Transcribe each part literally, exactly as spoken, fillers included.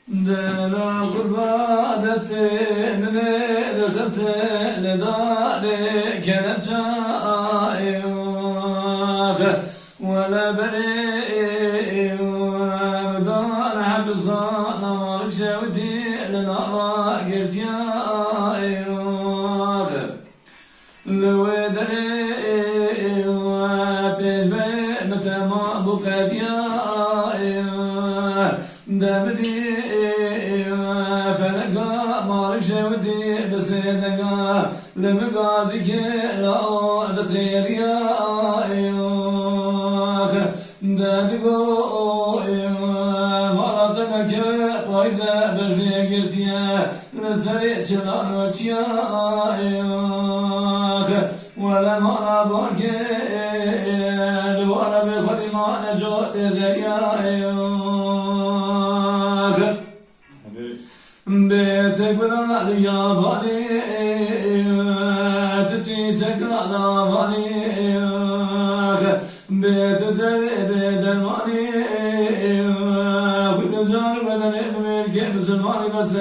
Dela qurba destê min ê, dixiste li darê kelepçe, ayox. Wele berê, ayox, bidan hebisana, malik şewitî li nava girtiya, ayox. Li wê derê pêşbeyê min tema bû qediya, demidî feleka malik şewitî bi sêdega li min gazî kê la o diqêriya, ayox. De digo, mala te nekeve payze berfê girtiye, li serê çilan û çiya, ayox. Wele mala bakê, li wara bê xwedî mane co tê zeriya, ayox. Bê te gula li yabanî, tu çîçeka navanî, bê tu derê bê dermanî, xwî tu car bedenê min mêrkê misilmanî bes e.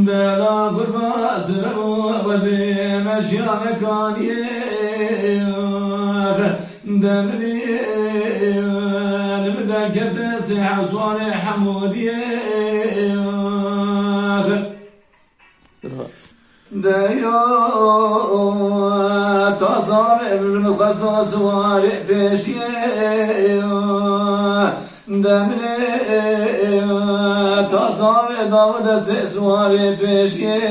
Dela qurba sebebo wezê meşya mekaniyê, demidî li min derkete sê heswarê hemûdiyê. Deyro tasavê min xwesta siwarê pêşiyê, demine tasavê daw destê siwarê pêşiyê.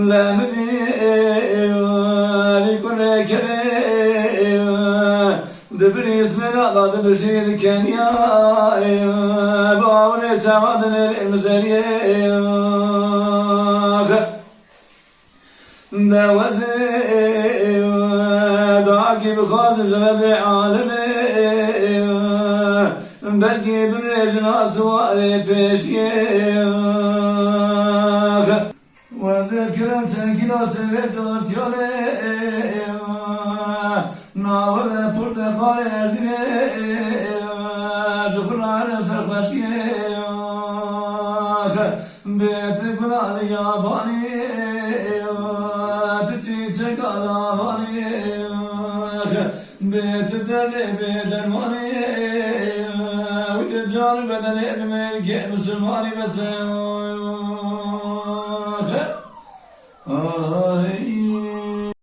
Lemidî lî kurê kerê, di birî smêra da di bijî di keniya, bawrê çawa dinêrê mijeriyê. De wezê dagî bixwazim ji Rebê alemê, belkî bimrêjin a siwarê pêşiyê. Wezê kirin çekîna sevê dortiyalê, nawe de purteqalê erdînê, ji xwe re serxweşiyê. Bê tu gula li yabanî, tu çîçeka navanî, bê tu derdê bê dermanî, wî tu car bedenê li mêrkê misilmanî bes e.